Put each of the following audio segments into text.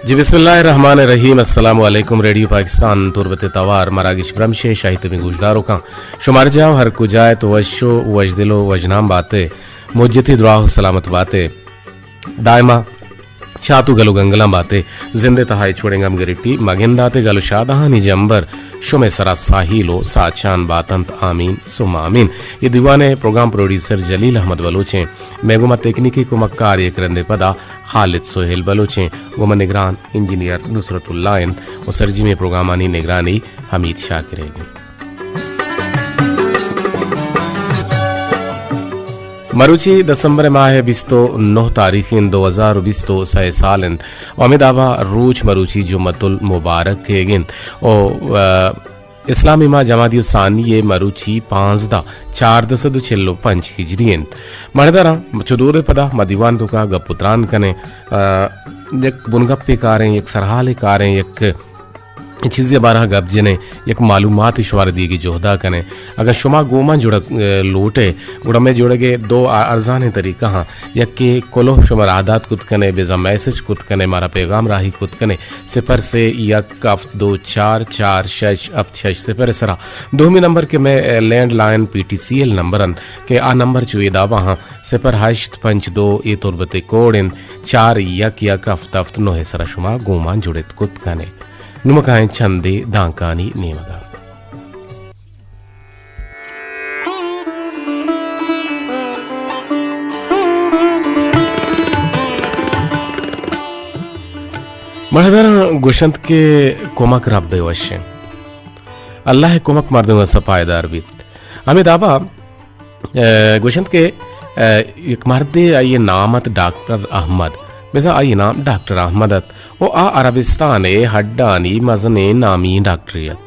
جی، بسم اللہ الرحمن الرحیم۔ السلام علیکم۔ ریڈیو پاکستان تربت توار مراگش برمش ءِ شاہی تبیں گوشداروکاں، شمار جاہ ہر کجا ات، وش و وشدل و وشنام بات ئے، مجتی دراہ و سلامت بات ئے، دائما شات و گل و گنگلاں بات ئے، زند ءِ تہا ہچ وڑیں گم گرٹی مگندات ئے، گل و شادہانی جمبر شمئے سرا ساہیل و ساچان باتنت۔ آمین ثم آمین۔ اے دیوان ءِ پروگرام پروڈیوسر جلیل احمد بلوچ ایں، مئے گوما تکنیکی کمکار یک رندے پدا خالد سہیل بلوچ ایں، گوما نگران انجینئر نصرت اللہ انت و سرجمیں پروگرامانی نگرانی حمید شاکر ئیگ انت۔ مروچی دسمبر ماہ ءِ بیست و نہ تاریخ انت، دو ہزار و بیست و سئے سال انت و ہمے دابا روچ مروچی جمعۃ المبارک ئیگ انت و، آ، اسلامی ماہ جمادی الثانی ءِ مروچی پانزدہ، چاردہ سد و چل و پنچ ہجری انت۔ مڑداراں چو دود ءِ پدا ما دیوان توکا گپ و تران کنیں، آ، یک بنگپے کاریں، یک سرحالے کاریں، یک چیزے بارہ گپ جنیں، یک معلوماتے شمارا دیگی جہدا کنیں۔ اگر شما گوما جڑگ، آ، لوٹے، گڑا مئے جڑگ ءِ دو آ-، ارزانیں طریقہ ہاں۔ یکے کلوہ شما راہ دات کت کنے، بزاں میسج کت کنے، مارا پیغام راہی کت کنے، صفر سے یک ہفت دو چار چار شش ہفت شش صفر سرا۔ دومی نمبر کہ مئے، آ، لینڈ لائن پی ٹی سی ایل نمبر انت کہ آ نمبر چو اے دابا ہاں، صفر ہشت پنچ دو اے تربت ءِ کوڈ انت، چار یک یک ہفت ہفت نہ سرا شما گوما جڑت کت کنے۔ نمکائیں چندے دانکانی نیمگا۔ مڑداراں گوشنت کہ کمک رب ءِ وش انت۔ اللہ ءِ کمک مردم ءَ سپائیدار بیت۔ ہمے دابا، آ، گوشنت کہ، آ، یک مردے، آئی ءِ نام ات ڈاکٹر احمد۔ بزاں آئی ءِ نام ڈاکٹر احمد ات۔ و آ عربستان ءِ ہڈانی مزنیں نامی ڈاکٹرے ات۔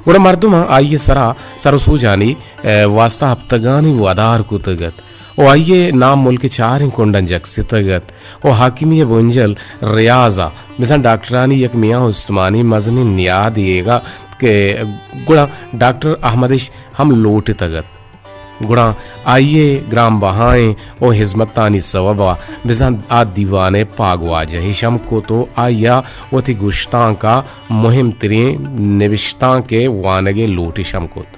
گڑا مردماں آئی ءِ سرا سر و سوجانی، آ، واسطہ ہپتگانی ودار کتگ ات و آئی ءِ نام ملک ءِ چاریں کنڈاں جکستگ ات و حاکمی ءِ بنجل ریاض ءَ بزاں ڈاکٹرانی یک میان استمانی مزنیں نیادے ئیگ ءَ کہ گڑا ڈاکٹر احمدش ہم لوٹتگ ات۔ گڑا آئی ءِ گران بہائیں و ہزمتانی سوب ءَ بزاں آ دیوان ءِ پاگ واجہ اش ہم کت و آئی ءَ وتی گشتانک ءَ مہم تریں نبشتانک ءِ وانگ ءِ لوٹ اش ہم کت۔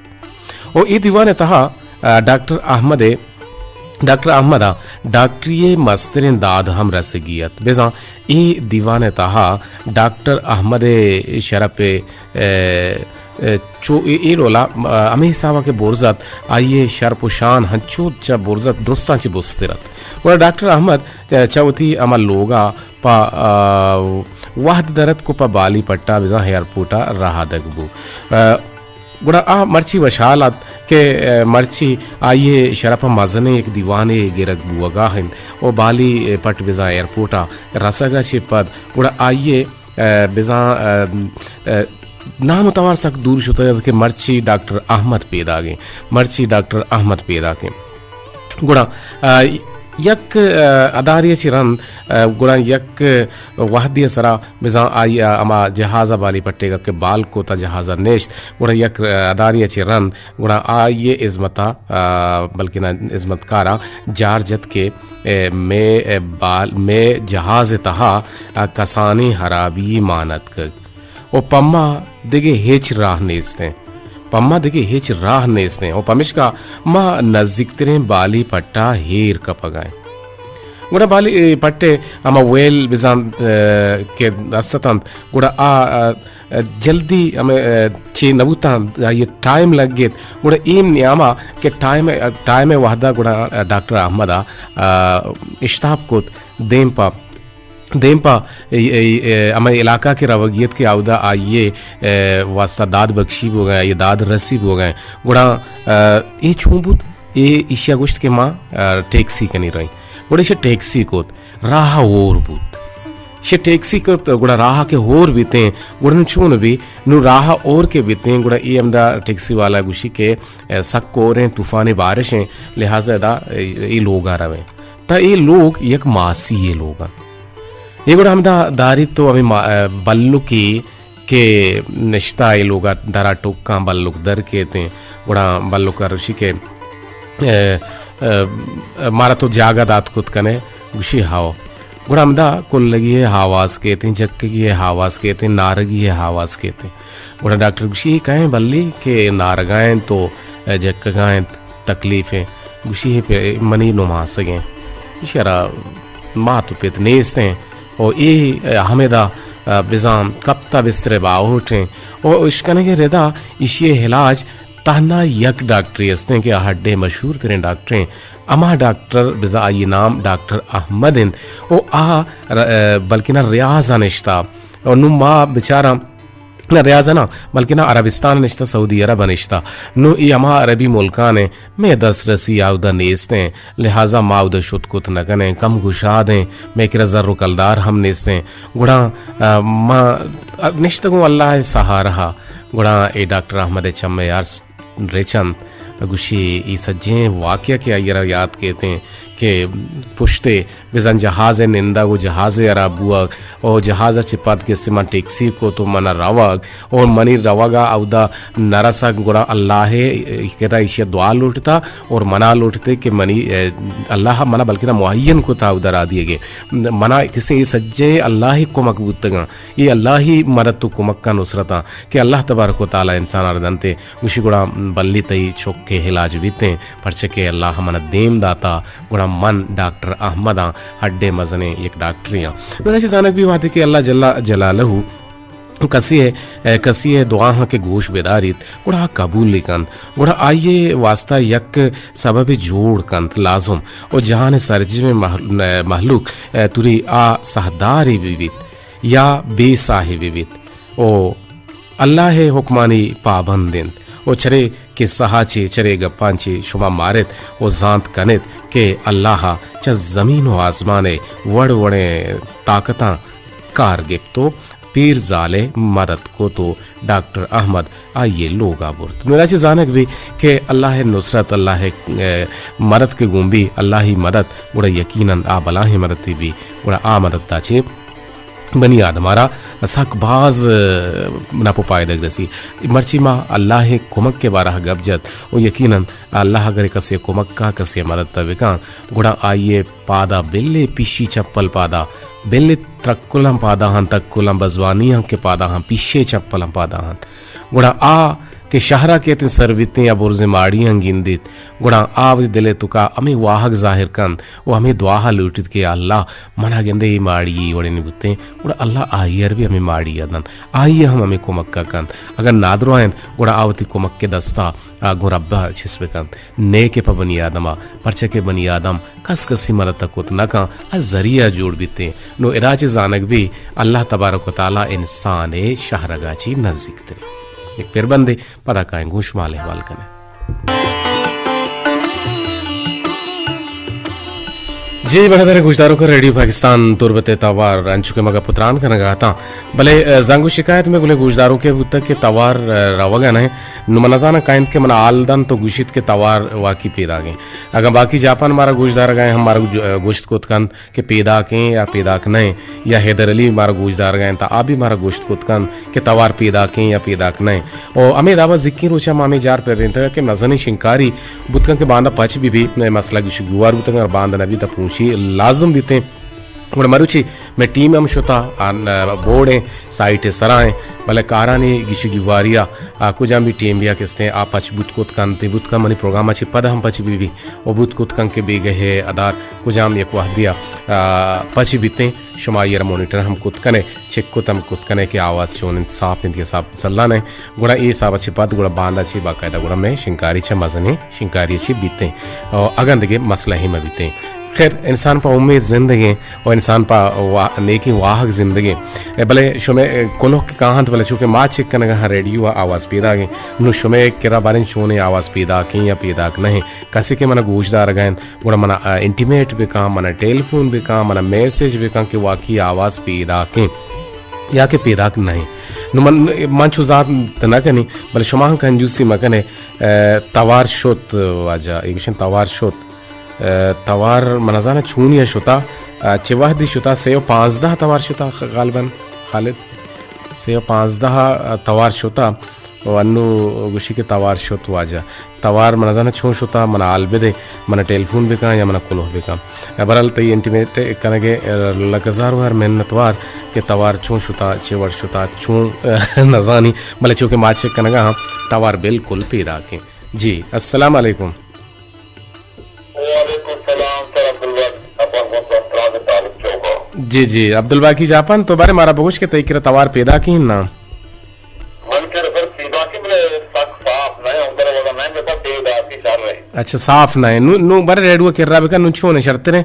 و اے دیوان ءِ تہا، آ، ڈاکٹر احمد ءِ، ڈاکٹر احمد ءَ ڈاکٹری ءِ مستریں داد ہم رسگی ات۔ بزاں اے دیوان ءِ تہا ڈاکٹر احمد ءِ شرپ ءِ، آ، آ، چو اے، اے ڈولا، آ، ہمے حساب ءَ کہ برز ات، آئی ءِ شرپ و شان ہنچو چہ برز ات، درستاں چہ بزتر ات۔ گڑا ڈاکٹر احمد چہ، چہ وتی ہما لوگ ءَ پہ، آ، وہد در اتک و پہ بالی پٹ ءَ بزاں ایئرپورٹ ءَ رہادگ بوت۔ آ، گڑا آ مرچی وشحال ات کہ، آ، مرچی آئی ءِ شرپ ءَ مزنیں یک دیوانے گرگ بوگ ءَ انت و بالی پٹ بزاں ایئرپورٹ ءَ رسگ ءَ چہ پد گڑا آئی ءِ، آ، بزاں، آ، آ، نام و توار سک دور شتگ ات کہ مرچی ڈاکٹر احمد پیداگ انت، مرچی ڈاکٹر احمد پیداگ انت۔ گڑا، آ، یک، آ، ادارے ءَ چہ رند، آ، گڑا یک وہدے ءِ سرا بزاں آئی ءَ ہما جہاز ءَ بالی پٹیگ ءَ کہ بال کت ءُ جہاز ءَ نشت، گڑا یک ادارے ءَ چہ رند گڑا آئی ءِ ہزمت ءَ، آ، بلکنا ہزمتکار ءَ جار جت کہ، اے، مئے، اے، بال، مئے جہاز ءِ تہا، آ، کسانیں ہرابی مان اتکگ۔ و پہ ما دگہ ہچ راہ نیست انت۔ پہ ما دگہ ہچ راہ نیست انت و پمیشکا ما نزیکترین بالی پٹا ایر کپگا ایں۔ گڑا بالی، اے، پٹے ہما ویل بزاں، اے، کہ است اتنت، گڑا آ، آ، جلدی ہمے، اے، چے نبوتاں، آئی ٹائم لگیت۔ گڑا ایم نیاما کہ ٹائم، ٹائم وہدا گڑا ڈاکٹر احمد ءَ، آ، اشتاپ کت دیم پہ دیم پہ اے، اے، اے، ہمے علاقہ کہ روگی ات کہ اودا آئی ءِ، اے، واسطہ داد بخشی بوگا، آئی ءِ داد رسی بوگا۔ گڑا، اے، اے چون بوت؟ اے ایشی ءَ گوشت کہ ما، اے، ٹیکسی کنی رئیں۔ گڑا ایشی ٹیکسی کت، راہ ہور بوت۔ ایشی ٹیکسی کت، گڑا راہ کہ ہور بیتیں، گڑا نوں چون بی؟ نوں راہ ہور کہ بیتیں، گڑا اے ہمدا ٹیکسی والا گوشی کہ، اے، سک کوریں، طوفانی بارش ایں، لہذا ادا، اے، اے لوگا رویں۔ تا اے لوگ یک ماسی ءِ لوگ انت۔ اے گڑا ہمدا داریت تو ہمے ما-، اے، بلکے کہ نشتہ اے لوگا درا ٹکاں بلک در کیتیں، گڑا بلک ءَ گوشی کہ، اے، اے، مارا تو جاگہ دات کت کنے؟ گوشی ہاو۔ گڑا ہمدا کلگی ءِ آواز کیتیں، جکگی ءِ آواز کیتیں، نارگی ءِ آواز کیتیں۔ گڑا ڈاکٹر گوشی، اے کئے بلی کہ نارگا انت و جکگا انت، تکلیف انت؟ گوشی، اے پہ منی نماسگ انت، ایشی ءَ را مات و پت نیست انت و اے ہمدا بزاں کپتا بستر ءِ باہوٹ انت و اشکنگ ءِ ردا ایشی ءِ علاج تہنا یک ڈاکٹرے است انت کہ آ ہڈ ءِ مشہور تریں ڈاکٹرے انت۔ ہما ڈاکٹر، بزاں آئی ءِ نام ڈاکٹر احمد انت و آ ر-، بلکنا ریاض ءَ نشتہ و نوں ما بچاراں، نہ ریاض ءَ نہ، بلکنا عربستان ءَ نشتہ، سعودی عرب ءَ نشتہ۔ نوں اے ہما عربی ملکان انت، مئے دسترسی اودا نیست انت، لہذا ما اودا شت کت نہ کنیں، کم گشاد انت، مئے کرا زر و کلدار ہم نیست انت۔ گڑا، آ، ما نشتگوں اللہ ءِ سہارا۔ گڑا اے ڈاکٹر احمد ءِ چم ءَ ارس رچنت، گوشی، اے سجیں واقعہ کہ آئی ءَ را یات کیتیں کہ پشتے بزاں جہاز ءِ نندگ و جہاز ءِ ہراب بوگ و جہاز ءَ چہ پد گس من ٹیکسی کت و من روگ و منی روگ ءَ اودا نہ رسگ، گڑا اللہ ءِ کرا ایشی ءَ دعا لوٹتا اور منا لوٹتے کہ منی، اے، اللہ منا بلکنا معین کتا اودا را دیگے۔ منا کسے اے سجیں اللہ ءِ کمک بوتگاں، اے اللہ ءِ مدد و کمک ءُ نصرتاں کہ اللہ تبارک و تعالی انسان ءَ را دنتے۔ گوشی، گڑا بلی تئی چک ءِ علاج بیتیں، پرچہ کہ اللہ ءَ من ءَ دیم داتا، گڑا من ڈاکٹر احمد آں، ہڈ ءِ مزنیں یک ڈاکٹرے آں۔ نوں ادا چہ زانگ بی وہدے کہ اللہ جل جلالہ کسی ءِ، کسی ءِ دعاہاں کہ گوش بداریت، گڑا آ قبول ئی کنت، گڑا آئی ءِ واسطہ یک سببے جوڑ کنت لازم، و جہان ءِ سرجمیں مح-، مہلوک توری آ ساہدارے بہ بیت یا بے ساہے بہ بیت۔ و اللہ ءِ حکمانی پابند انت و چرے قصہ ءَ چہ، چرے گپاں چہ شما مارت و زانت کنت کہ اللہ ءَ چہ زمین و آزمان ءِ وڑ وڑیں طاقتاں کار گپت و پیرزال ءِ مدد کت و ڈاکٹر احمد آئی ءِ لوگ ءَ برت۔ نوں ادا چہ زانگ بی کہ اللہ ءِ نصرت، اللہ ءِ، اے، مدد کہ گون بی، اللہ ءِ مدد، گڑا یقیناً آ بلاہیں مددے بی، گڑا آ مدد ءَ چہ بنی آدم ءَ را سک باز، اے، نپ و پائدگ رسی۔ مرچی ما اللہ ءِ کمک ءِ بارہ ءَ گپ جت و یقیناً اللہ اگر کسے ءِ کمک ءَ، کسے ءِ مدد ءَ بکن، گڑا آئی ءِ پاد ءَ بلے پیشی چپل پاد ءَ، بلے ترکلاں پاد ءَ ہاں، تکلاں بزوانیاں کہ پاد ءَ ہاں، پیشی چپلاں پاد ءَ ہاں۔ گڑا آ کہ شہر ءَ کیت سر بیتیں یا برزیں ماڑیاں گندیت، گڑا آ وتی دل ءِ توکا ہمے واہگ ظاہر کنت و ہمے دعا ءَ لوٹیت کہ یا اللہ، منا گندے اے ماڑی اے وڑیں بوتیں، گڑا اللہ آئی ءَ را بی ہمے ماڑی ءَ دنت، آئی ءَ ہم ہمے کمک ءَ کنت۔ اگر نادراہ انت، گڑا آ وتی کمک ءِ دست ءَ، آ، گوں رب ءَ چست بکنت، نئے کہ پہ بنی آدم ءَ، پرچہ کہ بنی آدم کس کسی مدد ءَ کت نہ کن، آ ذریعہ جوڑ بیتیں۔ نوں ادا چہ زانگ بی، اللہ تبارک و تعالی انسان ءِ شہرگ ءَ چہ نزیک تریں۔ یک پربندے، پدا کائیں گوں شما حال احوال کنیں۔ جی، بہادر گوشداروکاں، ریڈیو پاکستان تربت ءِ توار، انچو کہ ما گپ و تران کنگ ءَ اتاں، بلے، اے، زنگ و شکایت مئے گلیں گوشداروکے بوتگ کہ توار، اے، روگ ءَ نہ انت۔ نوں من نزاناں کاینت کہ من ءَ حال دنت و گوشیت کہ توار واقعی پیداگ انت۔ اگاں باقی جاپان مارا گوشدارگ ءَ انت، ہم مارا گو-، گوشت کت کنت کہ پیداک انت یا پیداک نہ انت، یا حیدر علی مارا گوشدارگ ءَ انت، آ بی مارا گوشت کت کنت کہ توار پیداک انت یا پیداک نہ انت۔ و ہمے دابا زکیں روچ ءَ ما ہمے جار پرینتگ کہ مزنیں شنکاری بوت کنت کہ باندا پچ بہ بیت، مئے مسئلہ گیش گیوار بوتگ، اگر باندا نہ بیت، پونشی لازم بیتیں۔ گڑا مروچی مئے ٹیم ہم شتا، آ، بورڈ ایں، سائٹ ءِ سرا ایں، بلے کارانی گیش گیواری ءَ، آ، کجام بی ٹیم بیا کستیں، آ پچ بوت کت کنت، بوت کن منی پروگرام ءَ چہ پد ہم پچ بہ بی، و بوت کت کن کہ بیگہ ءَ ادار کجام یک وہدی ءَ، آ، پچ بیتیں، شما آئی ءَ را مانیٹر ہم کت کنے، چیک کت ہم کت کنے کہ آواز چون انت، صاف انت یا صاف سلان انت۔ گڑا اے حساب ءَ چہ پد گڑا باندا چہ باقاعدہ گڑا مئے شنکاری چہ مزنیں شنکاری چہ بیتیں۔ و اگاں دگہ مسئلہ ہی مہ بیتیں۔ خیر، انسان پہ امید زندگیں و انسان پہ وا-، نیکیں واہگ زندگیں۔ اے بلے شمئے، اے، کلوہ کہ کاہنت، بلے چونکہ ما چیک کنگا ہاں ریڈیو ءَ آواز پیداگیں، نوں شمئے کرا باریں چونیں آواز پیداکیں یا پیداک نہ انت۔ کسے کہ منا گوشدارگا انت، گڑا منا، آ، انٹیمیٹ بکن، منا ٹیلیفون بکن، منا میسج بکن کہ واقعی آواز پیداکیں یا کہ پیداک نہ انت۔ نوں من، من چو زانت نہ کنیں، بلے شما ہم کنجوسی مکنے، اے، توار شت واجہ، اے گوشن توار شت۔ اے، توار من نزاناں چونی ءَ شتا، اے، چہ وہدی شتا، سے و پانزدہ توار شتا، غالباً خالد، سے و پانزدہ توار شتا۔ و انو گوشی کہ توار شت واجہ۔ توار من نزاناں چون شتا، منا حال بدے، منا ٹیلیفون بکن یا منا کلوہ بکن۔ بہرحال تئی انٹیمیٹ کنگے لک ہزار وار منت وار کہ توار چون شتا، چے وڑ شتا، چون نزانی، بلے چونکہ ما چیک کنگا ہاں، توار بالکل پیداکیں۔ جی، السلام علیکم۔ وعلیکم السلام سر عبدالباقی جاپان گوں سرفراز تعلق چوکا۔ جی جی، عبدالباقی جاپان، تو بارے مارا بگوش کہ تئی کرا توار پیداکیں نا؟ من کرا سر پیداکیں، بلے سک صاف نہ ایں، اندر وڑا نہ ایں، بلے پیداکیں شر ایں۔ اچھا، صاف نہ ایں۔ نو، نو بارے ریڈیو کرا بکن، نو چون ایں، شرتر ایں؟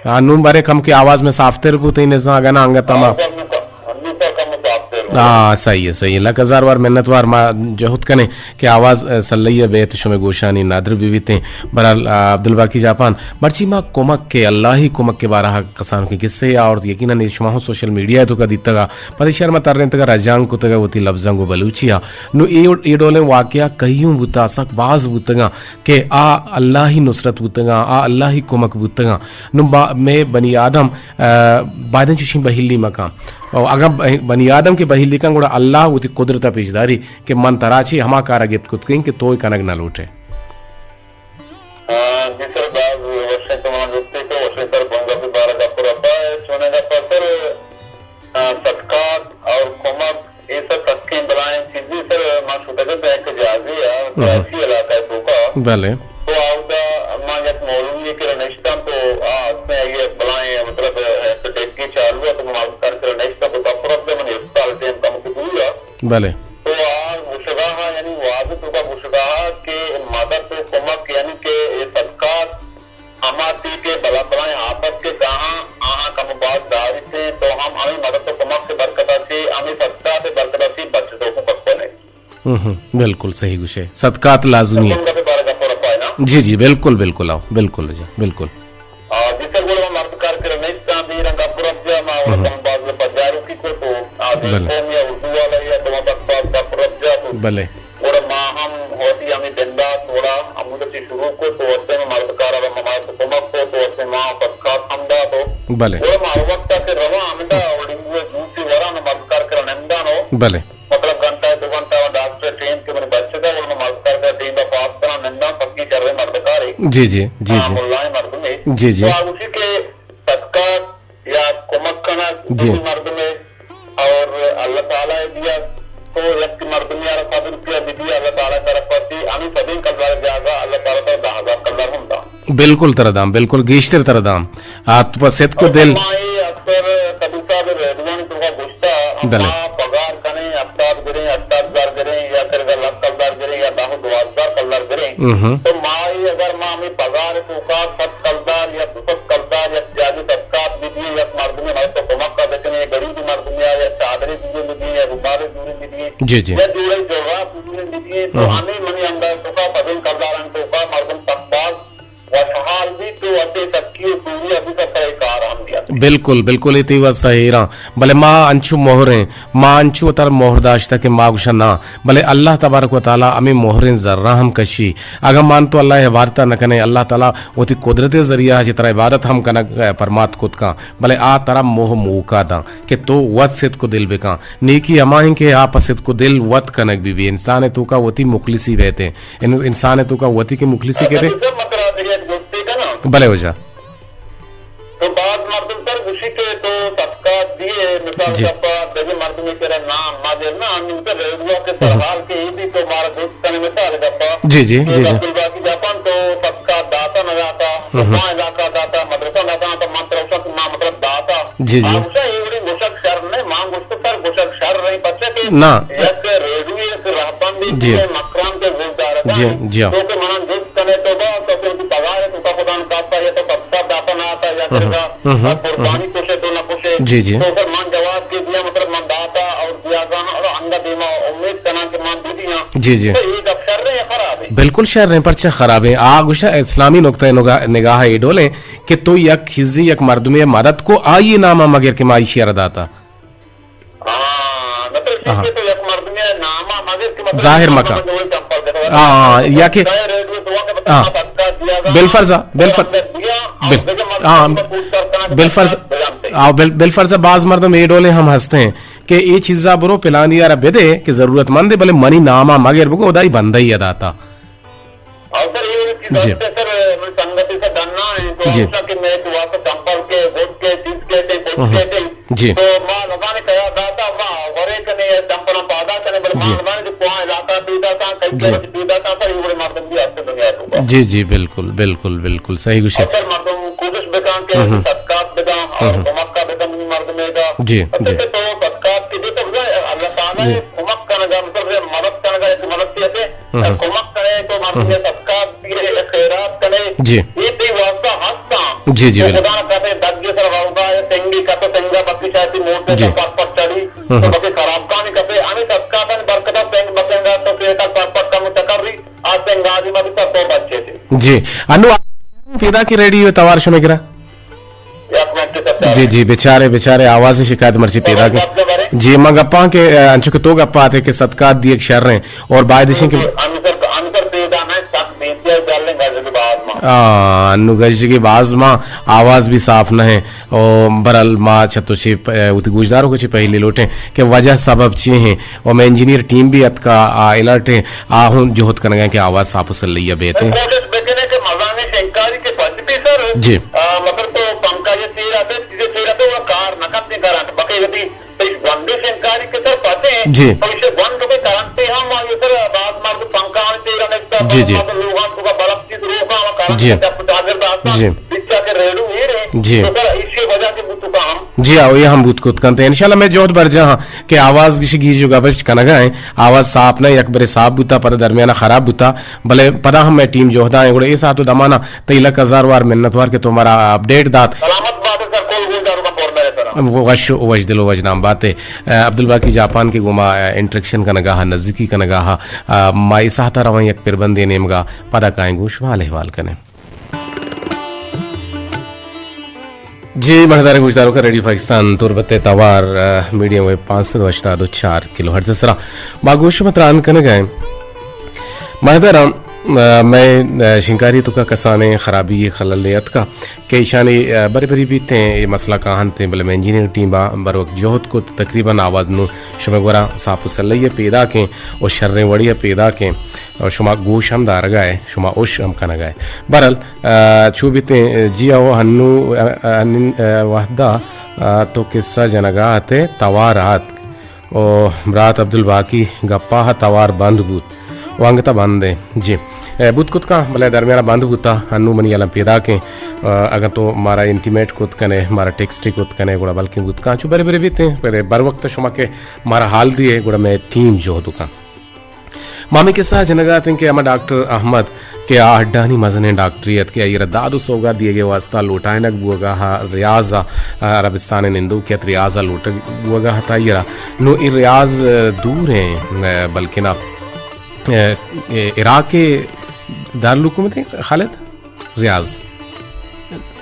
ہاں، نوں بارے کم کہ آواز میں صاف تر بوت، ایں نزاں اگاں نہ انگت ہما۔ آواز نوں کا-، نوں کا کم صاف تر بوت۔ ہاں، صحیح ہے، صحیح ہے۔ لک ہزار وار منت وار، ما جہد کنیں کہ آواز، اے، سلئی بیت شمے گوشانی ندر بہ بیتیں۔ بہرحال، آ، عبدالباقی جاپان، مرچی ما کمک کے، اللہ ہی کمک کے بارہ کسان کے قصے اور یقیناً شما ہوں سوشل میڈیا تو کا دیتگا، پدے شہر ما ترینتگا، رجانگ کتگا وتی لبزاں گو بلوچی آ۔ نو اے، اے ڈولیں واقعہ کئیوں بوتا، سک باز بوتگاں۔ کہ آ اللہ ئی نصرت بوتگاں، آ اللہ ئی کمک بوتگاں۔ نوں با-، مئے بنی آدم، آ، بایدیں چوشیں بہیلی مکاں۔ او اگاں بہ-، بنی آدم کہ بہیلی کن، گڑا اللہ وتی قدرت ءَ پیش داری کہ من ترا چہ ہما کار ءَ گپت کت کئیں کہ تو اے کنگ نہ لوٹ ئے۔ آ، جی سر، باز وشیں تو من گپتے کہ وشیں سر بنگپ بارہ گپ رپا ہے، چونیں گپ سر، آ، صدقات اور کمک اے سر سکیں بلائیں چیزے سر، ما شتگ اتیں یک جاگہے ءَ، ہم۔ کراچی علاقہ ءِ توکا۔ بلے۔ تو آودا ما یک مولوی ءِ کرا نشتاں تو آ ہستیں، آئی ءِ بلائیں مطلب یک ڈگے چالو ءَ، تو ما ہمکار کرا نشتاں تو گپ رپتا، منی ہسپتال ٹیم کمکے دور ءَ۔ بلے۔ تو آ گوشگا ہا، یعنی وعظ ءِ توکا گوشگا ہا کہ مدد و کمک یعنی کہ اے صدقات ہما تی کہ بلا بلائیں آپت کہ کاہاں آہاں کم و باز داریت ایں، تو ہم ہمے مدد و کمک ءِ برکت ءَ چہ، ہمے صدقات ءِ برکت ءَ چہ بچ تو کت کنے۔ ہم، ہم، بالکل صحیح گوشے۔ صدقات لازمی ہے۔ سکون گپے بارہ گپ رپا ہے نا؟ جی، جی، بالکل، بالکل، آؤ، بالکل، جی، بالکل۔ آ، جی سر، گڑا ما مرد کار کرا نیستاں، دیر گپ رپ جا، ما ہم۔ کم باز پجاروکی کو تو، آ، بلے۔ قوم یا اردو والا یا تو وقت باز گپ رپ جا تو۔ بلے۔ گڑا ما ہم وتی ہمے بندات وڑا ہمود ءَ چہ شروع کت، تو واسطے ما مرد کار ءَ را ما تو کمک کت، تو واسطے ما صدقات ہم دات و بلے۔ گڑا ما ہر وقت ءَ کہ رواں ہمدا وڑنگو ءِ جوسے وراں، مرد کار کرا ننداں و بلے۔ مطلب گھنٹہ دو گھنٹہ ڈاکٹر ٹیم کہ منی بچت ءَ، گڑا ما مرد کار کرا ٹیم ءَ پاس کناں، ننداں، سکی شریں مرد کارے۔ جی، جی، جی، ہاں، جی۔ ملائیں مردمے۔ جی، جی۔ تو آ گوشی کہ صدقات یا کمک کنگ جی۔ دومی مردمے اور اللہ تعالی ءَ دیا، تو یک مردمے ءَ را صد روپیہ بدی، اللہ تعالی ءِ طرف ءَ چہ ہمے صدیں کلدار ءِ جاگہ اللہ تعالی ءَ ترا دہ ہزار کلدار ہم داں۔ بالکل ترا داں، بالکل گیشتر ترا داں۔ آ تو پہ صدق و اور دل۔ ما اے اکثر صدیق صاحب ریڈیوانی توکا گوشتا، بلے۔ ما پگار کنیں، ہفتاد گریں، ہشتاد ہزار گریں، یا کرگا لکھ کلدار گریں، یا دہ و دوازدہ کلدار گریں۔ ہم۔ تو ما اے اگر ما ہمے پگار ءِ توکا صد کلدار یا دو سد کلدار یک جاگے صدقات بدیے، یک مردمے مدد و کمک ءَ بکنیں، غریب مردمے ءَ یا چادرے دوریں بدیے یا رومالے دوریں بدیے، جی، جی۔ یا جوڑے جراب دوریں بدیے، تو ہم۔ ہمے منی انداز توکا پدیں کلدارانی توکا مردم سک باز وشحال بیت و وتی سکی و دوری ءَ بہ کپت، اے کار ہم بیت۔ بالکل، بالکل، اے تئی وت سہیراں۔ بلے ما انچو مہریں، ما انچو وتارا مہر داشتہ کہ ما گوشاں ناں، بلے اللہ تبارک و تعالی ہمے مہریں زراں ہم کشی۔ اگاں مان تو اللہ ءِ عبادت ءَ نہ کنیں، اللہ تعالی وتی قدرت ءِ ذریعہ ءَ چہ ترا عبادت ہم کنگ، اے، پرمات کت کن، بلے آ ترا موہ موقع داں کہ تو وت صدق و دل بکن۔ نیکی ہما ایں کہ آ پہ صدق و دل وت کنگ بہ بی۔ انسان ءِ توکا وتی مخلصی بیت ایں۔ ان-، انسان ءِ توکا وتی کہ مخلصی کیت۔ اچھا، سر، من ترا دگہ یک جستے کناں؟ بلے واجہ۔ تو باز مردم سر گوشی کہ تو صدقات دیئے، مثال جی۔ گپا دگہ مردمے کرا نام ما دل نہ، ہمے تو ریڈیو کہ ہم۔ سرحال کہ اے بی تو مارا جست کنے، مثال گپا جی، جی، کہ جی، جی۔ عبدالباقی جاپان تو صدقات داتا نہ داتا، تو ہم۔ ما علاقہ داتا، مدرسہ داتا، تو من ترا گوشاں کہ ما مطلب داتا۔ جی، جی۔ ما گوشاں اے وڑیں گوشگ شر نہ، ما گوشت سر گوشگ شر نہ، پرچا کہ نہ۔ یک ریڈیو یک رہبندے جی۔ کہ مکران کے گلدارگاں جی، جی۔ تو کہ منا جست کنے تو با، تو کہ وتی پگار ءِ توکا خدا نخواستہ یا تو صدقہ داتا نہ آتا یا ہم، کرگا ہم، ہم، قربانی ہم۔ کشے تو نہ کشے۔ جی، جی۔ تو سر من جواب کے دیا، مطلب من داتا اور دیا گا اور انگا دیما امید کناں کہ من بدیاں۔ جی، جی۔ تو اے گپ شر ایں یا خراب ایں؟ بالکل شر ایں، پرچہ خراب ایں؟ آ گوشا اسلامی نقطہ نگا-، نگاہ اے ڈول ایں کہ تو یک چیزے یک مردمے مدد کو آئی نام مگر کہ ما ایشی ءَ را داتا۔ ہاں، مطلب ہاں۔ کہ تو یک مردمے نام ءَ مگر کہ مطلب ظاہر مکن۔ ہاں، یا کہ ہاں۔ بالفرض، بالفرض، بال-، ہاں، بالفرض، ہاں، بال-، بالفرض باز مردم اے ڈولیں ہم ہستیں کہ اے چیزا برو پلانی ء را بدے کہ ضرورت مند ہے، بلے منی نام ء مگر بگو، ہدائی بندہ ء داتا۔ او سر، اے وڑیں چیز جی۔ ہست سر، من سنگتے سر ڈنا ہیں، تو جی۔ ہمیشہ کہ میں تو واسطہ ڈمپر کے، گڈ کے، چیز کے تھے، گڈ ہاں۔ کے تھے۔ جی۔ تو ما نزانے کیا داتا، ما ورے کنے ڈمپر پادا کنے، بل جی۔ ما نزانے جو کوان علاقہ پیدا تھا، کئی جی۔ طرح پیدا تھا، سر، اے وڑیں مردم بھی ہست دنیا تو۔ جی، جی، بالکل، بالکل، بالکل، صحیح گوشے۔ اور سر، مردم کوشش بکن کہ ہاں۔ صدقات بدن اور ہاں۔ کمک کا بدن مردم ہے گا۔ جی، اصل جی۔ کہ تو صدقات کے دے تو اللہ تعالیٰ جی۔ کمک کنگا، مطلب، مدد کنگا، ایک مدد کیتے ہاں۔ کمک کرے تو مردم ہاں۔ صدقات دیے، خیرات کرے۔ جی۔ یہ تئی واسطہ ہستاں۔ جی، جی، تو بالکل۔ خدا نہ کرے، دگے سر ہوگا، یا سنگی کتو سنگا بکی شاید موٹر جی۔ کا پٹ پٹ چڑھی، ہاں، تو ہاں۔ بکی خراب کانی کپے، ہمیں صدقات برکت سنگ بکنگا، تو پیٹا پٹ پٹ کم چکر رہی، آ سنگا دی مدد تو بچے تھے۔ جی۔ انو پیدا کی ریڈیو توار شمے کرا؟ یک منٹ سر۔ جی، جی، بچارے، بچارے، آواز شکایت مرچی پیدا کے۔ جی، من گپاں کہ، آ، انچو کہ تو گپا آتے کہ صدقات دیگ شر ہیں اور باید اشیں کہ ہم سر، ہم سر پیدا نہ سک بیتی ہے، جلیں گز کے باز ما۔ آ، انو گز کے باز ما، آواز بھی صاف نہ ہے۔ او برحال ما چہ تو چی پ-، وتی گوشداروں کو چی پہلی لوٹیں کہ وجہ سبب چی ہیں۔ او میں انجینئر ٹیم بھی اتکا، آ، الرٹ ہیں، آ ہوں جہد کنگا کہ آواز صاف و سلیا بیتے۔ کوشش بکنے کہ مزانے شنکاری کے پچ بھی سر۔ جی۔ آ، مطلب تو پنکھا یہ تیر آتے، چیزیں تیر آتے، وہ کار نہ کرتے کرنٹ۔ بقی وتی گونڈیں شنکاری کے سر پچ ہیں۔ جی۔ تو اسے گونڈ کے کرنٹ سے ہم آئیے سر، بعض مرد پنکھا ہم تیر آتے، جی، جی۔ بعض مرد لوگاں تو کا بلب چیز روکا، وہ کرنٹ جی۔ سے جب چارجر داتا، جی۔ پچا کے ریڈو ہی رہے۔ جی۔ تو سر اسی وجہ سے بوتو کا ہم جی ہاں، یہ ہم بوت کت کنت۔ انشاءاللہ میں جہد برجاہ ہاں کہ آواز گشی گیج و گبش کنگا ہیں۔ آواز صاف نہ، یک برے صاف بوتا، پدا درمیانہ خراب بوتا، بلے پدا ہم میں ٹیم جہدا ہیں۔ گڑا اے ساعت و دمانا تئی لک ہزار وار منتوار کہ تو مارا اپڈیٹ دات۔ سلامت بات سر، کل گلدار کا پور میرے سر۔ وش، وش دل و وش نام بات ہے۔ اے، عبدالباقی جاپان کے گوما، اے، انٹریکشن کنگا ہا، نزدیکی کنگا ہا۔ اے، ما اے ساعتا روان یک پربندے نیمگا، پدا کائیں گوش مال احوال کنے۔ جی، مہدار گوشداروکاں، ریڈیو پاکستان تربت ءِ توار، آ، میڈیم ویو پانچ سد و ہشتاد و چار کلو ہرٹز ءِ سرا ما گوش شما تران کنگ ءَ ایں۔ مہدار، آ، مئے، آ، شنکاری توکا کسانیں خرابی خلل اتکا کہ ایشانی، آ، بری بری بیتیں، اے مسئلہ کاہنتیں، بلے مئے انجینئر ٹیم ءَ بر وقت جہد کت، تقریباً آواز نوں شمئے گورا صاف و سلئی ءَ پیداکیں و شریں وڑی ءَ پیداکیں و شما گوش ہم دارگ ءَ ئے، شما اش ہم کنگ ءَ ئے۔ بہرحال، آ، چو بیتیں، جی او ہنو، آ، آ، ہنین، آ، وہدا، آ، تو قصہ جنگا ات ئے توار آتک۔ او برات عبدالباقی گپا ءَ توار بند بوت۔ و انگتا بند ایں۔ جی۔ اے، بوت کت کاں، بلے درمیانا بند بوتا، ہنو منی الم پیداکیں۔ آ، اگاں تو مارا انٹیمیٹ کت کنے، مارا ٹیکسٹ کت کنے، گڑا بلکیں بوت کاں۔ چو برے برے بیتیں، پرے بر وقت شما کہ مارا حال دیئے، گڑا مئے ٹیم جہد کاں۔ ما ہمے قصہ ءَ جنگا اتیں کہ ہما ڈاکٹر احمد کہ آ ہڈانی مزنیں ڈاکٹرے ات کہ آئی ءَ را داد و سوگات دیگ ءِ واسطہ لوٹائینگ بوگا ءَ، ریاض ءَ، عربستان ءِ نندوکے ات، ریاض ءَ لوٹگ بوگا ات آئی ءَ را۔ نوں اے ریاض، آ، دور ایں، آ، بلکنا، آ، اے عراق ءِ دارالحکومت ایں خالد؟ ریاض۔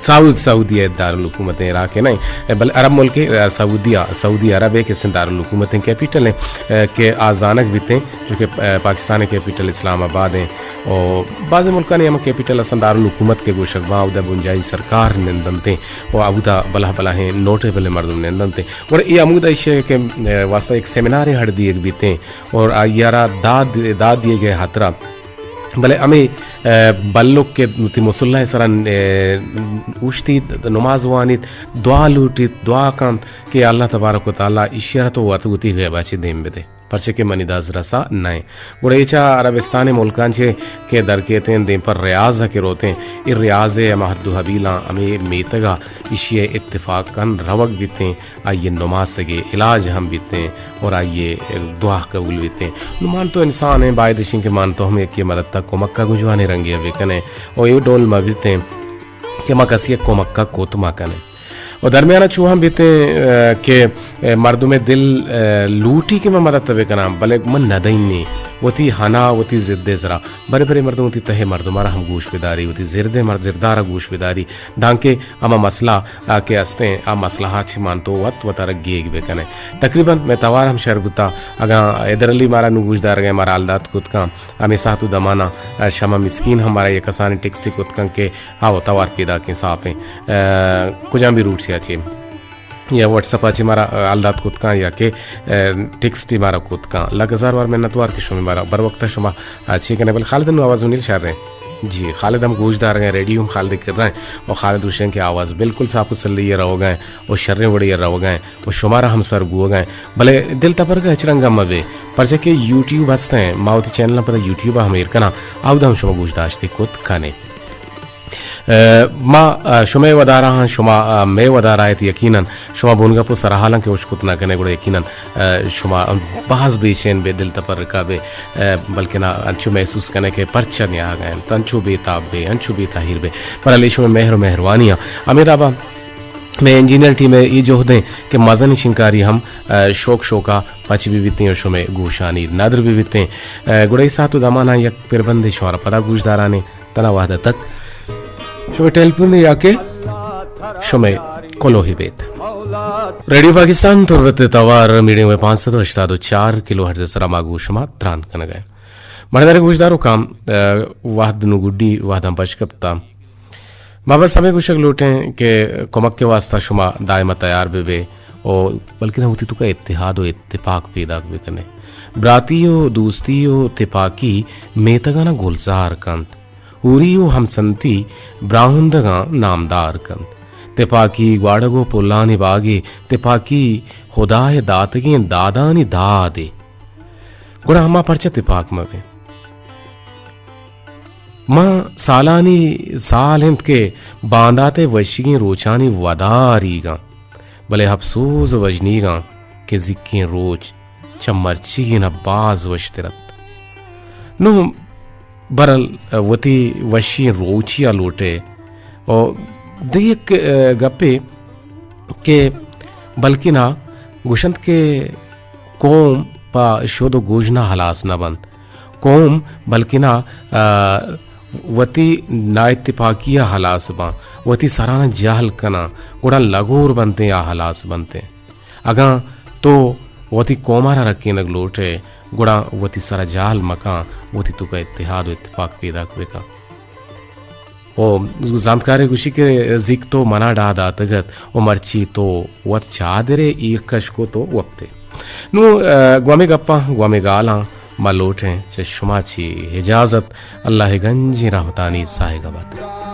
سعود، سعودی ءِ دارالحکومت ایں، عراق ءِ نہ ایں، بلے عرب ملک ایں، سعودیہ، سعودی عرب ءِ کہ سن دارالحکومت ایں، کیپیٹل ایں، کہ آ زانگ بیتیں، چونکہ پاکستان ءِ کیپیٹل اسلام آباد ایں، او بعض ملکانی ہم کیپیٹل اصلاً دارالحکومت کہ گوشگ باں، اودا بنجاہی سرکار نندنتیں، و اودا بلاہ بلاہیں نوٹیبل مردم نندنتیں۔ گڑا اے ہمودا ایشی کہ واسطہ ایک سیمینارے ہڑ دیگ بیتیں، اور آئی ءَ را داد، داد دیگ ءِ ہاترا بلے ہمے، آ، بلک کہ وتی مصلی ءِ سرا، آ، اوشتیت، نماز وانیت، دعا لوٹیت، دعا کنت کہ اللہ تبارک و تعالیٰ ایشی ءَ را تو وت وتی غیب ءَ چہ دیم بدے، پرچہ کہ منی دزرس ءَ نہ ایں۔ گڑا اے چہ عربستان ءِ ملکاں چہ کہ درکیتیں دیم پر ریاض ءَ کہ روتیں، اے ریاض ءِ ہما حد و حبیلاں ہمے میتگ ءَ ایشی ءِ اتفاق کن روگ بیتیں۔ آئی ءِ نماسگ ءِ علاج ہم بیتیں اور آئی ءِ دعا قبول بیتیں۔ نوں مان تو انسان ایں، باید اش ایں کہ مان تو ہم یکے ءِ مدد ءَ کمک ءَ گوں جوانیں رنگے ءَ بکنیں اور اے ڈول مہ بیتیں کہ ما کسی ءِ کمک ءَ کت مہ کنیں۔ اور درمیان ءَ چو ہم بیتیں، آ، کہ، آ، مردم ءِ دل، آ، لوٹی کہ من مدد ءَ بکناں، بلے من نہ دئینی۔ وتی ہنا، وتی ضد ءِ سرا۔ برے برے مردم وتی تہ ءِ مردم ءَ را ہم گوش بداری، وتی زرد ءِ مر-، زرد ءَ را گوش بداری۔ دانکہ ہما مسئلہ آ کہ استیں، آ مسئلہ ءَ چہ مان تو وت وت ءَ را گیگ بہ کن ئے۔ تقریباً مئے توار ہم شر بوتا۔ اگاں حیدر علی مارا نوں گوش دارگ ءَ، مارا حال دات کت کن، ہمے ساعت و دمان ءَ، آ، شمع مسکین ہم مارا یک کسانیں ٹیکسٹے کت کن کہ آؤ توار پیداکیں، صاف ایں۔ آ، کجام بھی روٹ سے آ چہ؟ یا واٹس اپ ءَ چہ مارا، آ، حال دات کت کن یا کہ، آ، ٹیکسٹ ءَ مارا کت کن۔ لک ہزار وار منت وار کہ شما مارا بر وقت شما، آ، چی کنے۔ بل خالد نو آواز منیل شر ہیں۔ جی، خالد ہم گوش دارگ ہیں، ریڈیو ہم خالد کر رہے ہیں اور خالد گوشیں کہ آواز بالکل صاف و سلی روگ ہیں اور شریں وڑی روگ ہیں اور شمارا ہم سر بوگ ہیں۔ بلے دل تپر کا ہچ رنگ مہ بے، پرچہ کہ یوٹیوب ہست ہیں، ما وتی چینل پتہ یوٹیوب ہم ایر کنا، آودا ہم شما گوش داشتے کت کنے۔ ء، ما، ء، شمئے ودارا ہاں، شما، ء، مئے ودارا ات، یقیناً شما بونگپ و سرحالاں کہ اشکت نہ کنے، گڑا یقیناً، ء، شما باز بے چین بے، دل تپرکا بے، ء، بلکنا انچو محسوس کنے کہ پرچہ نیاگا انت، انچو بے تاب بے، انچو بے تاہیر بے۔ پر علی شمئے مہر و مہروانی ہاں۔ ہمے دابا مئے انجینئر ٹیم ء اے جہد ہیں کہ مزن شنکاری ہم، ء، شوق شوقا پچ بی بیتیں و شمئے گوشانی ندر بی بیتیں۔ ء، گڑا اے ساعت و دمانا یک پربندے شمارا پدا گوش دارانیں۔ تنا وہدہ تک شمئے ٹیلیفون یا کہ شمئے کلوہی بیت۔ ریڈیو پاکستان تربت توار میڈیم ویو پانچ سد و ہشتاد و چار کلو ہرٹز سرا ما گوں شما تران کنگا۔ مڑدار گوشداروکاں، ء، وہد نو گڈی وہداں پش کپتا۔ ما بس ہمے گوشگ لوٹیں کہ کمک کے واسطہ شما دائم تیار بہ بے او بلکن وتی توکا اتحاد و اتفاق پیداک بکنے۔ براتی و دوستی و تپاکی میتگانا گلزار کنت۔ ہوری و ہمسنتی براہندگاں نامدار کنت۔ تپاکی گواڑگ و پلانی باگے، تپاکی ہدائے داتگیں دادانی دادے۔ گڑا ہما پرچہ تپاک مہ بیں؟ ما سالانی سال انت کہ باندات ء وشیگیں روچانی وداریگاں۔ بلے اپسوز و وژنیگاں کہ زیکیں روچ چہ مرچیگینا باز وشتر ات۔ نوں برل وتی وشی روچیا لوٹے۔ او دگہ یک، ء، گپے کہ بلکنا گوشنت کہ قوم پہ شد و گوژنا ہلاس نہ بنت۔ قوم بلکنا، ء، وتی نااتفاقی ء ہلاس باں، وتی سرانا جہل کناں، گڑا لگور بنتیں یا ہلاس بنتیں۔ اگاں تو وتی قومارا رکینگ لوٹے، گڑا وتی سرا جہل مکاں، وتی توکا اتحاد و اتفاق پیداک بکاں۔ و زانتکارے گوشی کہ زیک تو منا ڈاہ داتگ ات و مرچی تو وت چادرے ایر کش کت و وپتے۔ نوں، ء، گومے گپاں، گومے گالاں ما لوٹیں چہ شما چی اجازت، اللہ ء گنجیں رحمتانی ساہگا بات۔